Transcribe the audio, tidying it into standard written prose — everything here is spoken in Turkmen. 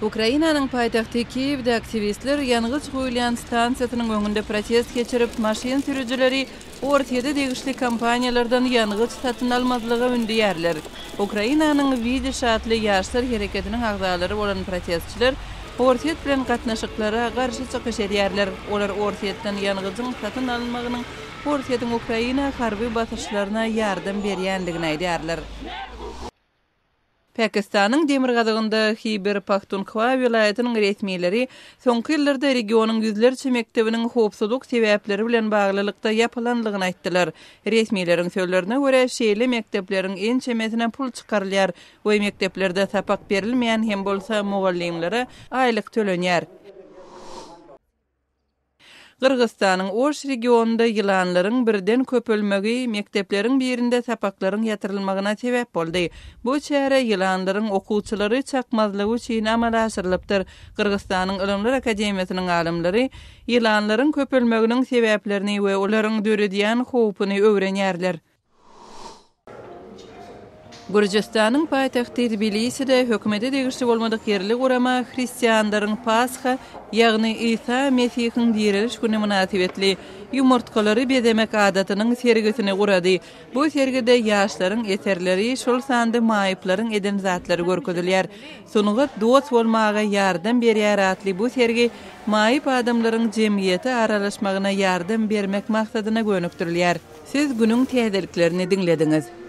Ukrainanyň paýtagty Kiýewde aktiwistler ýangyç guýulýan stansiýasynyň öňünde protest geçirip, maşyn sürüjileri Orsýete degişli kompaniýalardan ýangyç satyn almazlyga ündeýärler. Ukrainanyň Widiş atly ýaşlar hereketiniň agzalary bolan protestçiler Orsýet bilen gatnaşyklara garşy çykyş edýärler. Olar Orsýetden ýangyjyň satyn alynmagynyň Orsýetiň Ukraina harby basyşlaryna ýardam berýändigini aýdýarlar. Pakistanyň demirgazygynda Hiber-Pahtunhwa welaýatynyň resmileri soňky ýyllarda regionyň ýüzlerçe mekdebiniň howpsuzlyk sebäpleri bilen baglylykda ýapylandygyny aýtdylar. Resmileriň sözlerine görä, şeýle mekdepleriň ençemesine pul çykarylýar we mekdeplerde sapak berilmeýän hem bolsa mugallymlara aýlyk tölenýär. Gyrgyzystanyň Oş regionynda ýylanlaryň birden köpelmegi mekdepleriň birinde sapaklaryň ýatyrylmagyna sebäp boldy. Bu çäre ýylanlaryň okuwçylary çakmazlygy üçin amala aşyrylypdyr. Gyrgyzystanyň Ylymlar akademiýasynyň alymlary ýylanlaryň köpelmeginiň sebäplerini we olaryň döredýän howpuny öwrenýärler. Gürjüstanyň paýtagty Tbiliside hökümete degişli bolmadyk ýerli gurama hristianlaryň Pasha, ýagny Isa Mesihiň direliş güni mynasybetli ýumurtgalary bezemek adatynyň sergisini gurady. Bu sergide ýaşlaryň eserleri, şol sanda maýyplaryň eden zatlary görkezilýär. Sungat dost bolmaga ýardam berýär atly bu sergi maýyp adamlaryň jemgyýete aralaşmagyna ýardam bermek maksadyna gönükdirilýär. Siz günüň täzeliklerini diňlediňiz.